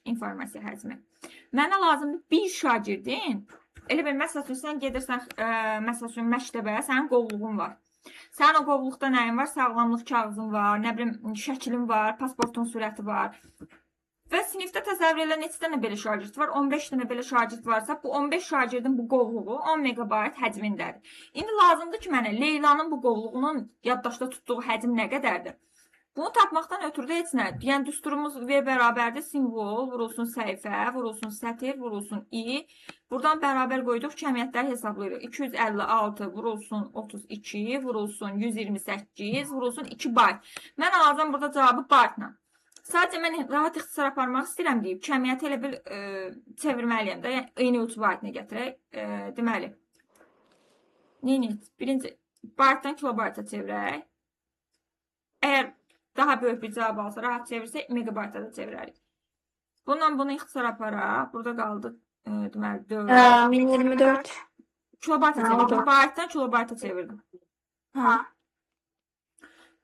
informasiya həcmi. Mənə lazımdır bir şagirdin. Elə bil, məsəl üçün, sən gedirsən, məsəl üçün, məktəbə, sənin qovluğun var. Sənin o qovluqda nəyin var? Sağlamlıq kağızın var, nə bilim, şəklin var, pasportun sürəti var. Və sinifdə təsəvvür elə neçə dənə belə şagird var? 15 dənə belə şagird varsa, bu 15 şagirdin bu qovluğu 10 megabayt həcmindədir. İndi lazımdır ki, mənə Leylanın bu qovluğunun yaddaşda tutduğu həcm nə qədərdir? Bunu tapmaqdan ötürü də heç nə. Yəni düsturumuz V bərabərdir simvol, vurulsun səhifə, vurulsun sətir, vurulsun i. Buradan bərabər qoyduq, kəmiyyətləri hesablayırıq. 256 vurulsun 32, vurulsun 128, vurulsun 2 bayt. Mən alacağam burada cavabı baytla. Sadəcə mən rahat ixtisar aparmaq istəyirəm deyib, kəmiyyəti elə bil çevirməliyəm də, yəni eyni ölçü vahidinə gətirək. Deməli, neyini? Birinci baytdan kilobayta çevirək. Əgər daha böyük bir cavab alsa, rahat çevirsək, megabayta da çevirərik. Bununla bunu ixtisar aparaq. Burada qaldı, deməli, 4. 1024. Kilobayta Ha, çevirdim. oldu. Baytdan kilobayta çevirdim. Ha.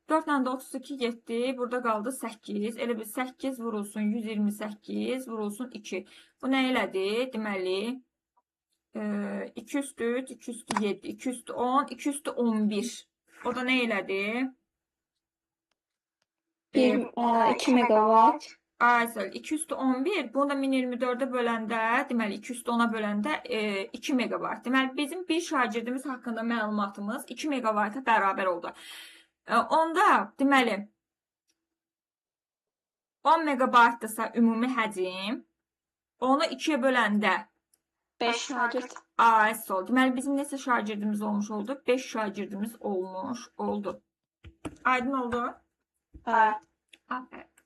4 ilə də 32 getdi. Burada qaldı 8. Elə bil 8 vurulsun 128 vurulsun 2. Bu nə elədi? Deməli, 2 üstü 3, 2 üstü 7, 2 üstü 10, 2 üstü 11. O da nə elədi? 2 megabayt. Aysel 2 üstü 11. Bunu da 1024'ə böləndə, deməli 2 üstü 10-a böləndə 2 megabayt. Deməli bizim bir şagirdimiz haqqında məlumatımız 2 megabayta bərabər oldu. Onda deməli 10 megabaytdırsa ümumi həcm, onu 2-yə böləndə 5 şagird. Aysel. Deməli bizim neçə şagirdimiz olmuş oldu? 5 şagirdimiz olmuş oldu. Aydın oldu? Evet. Aferin.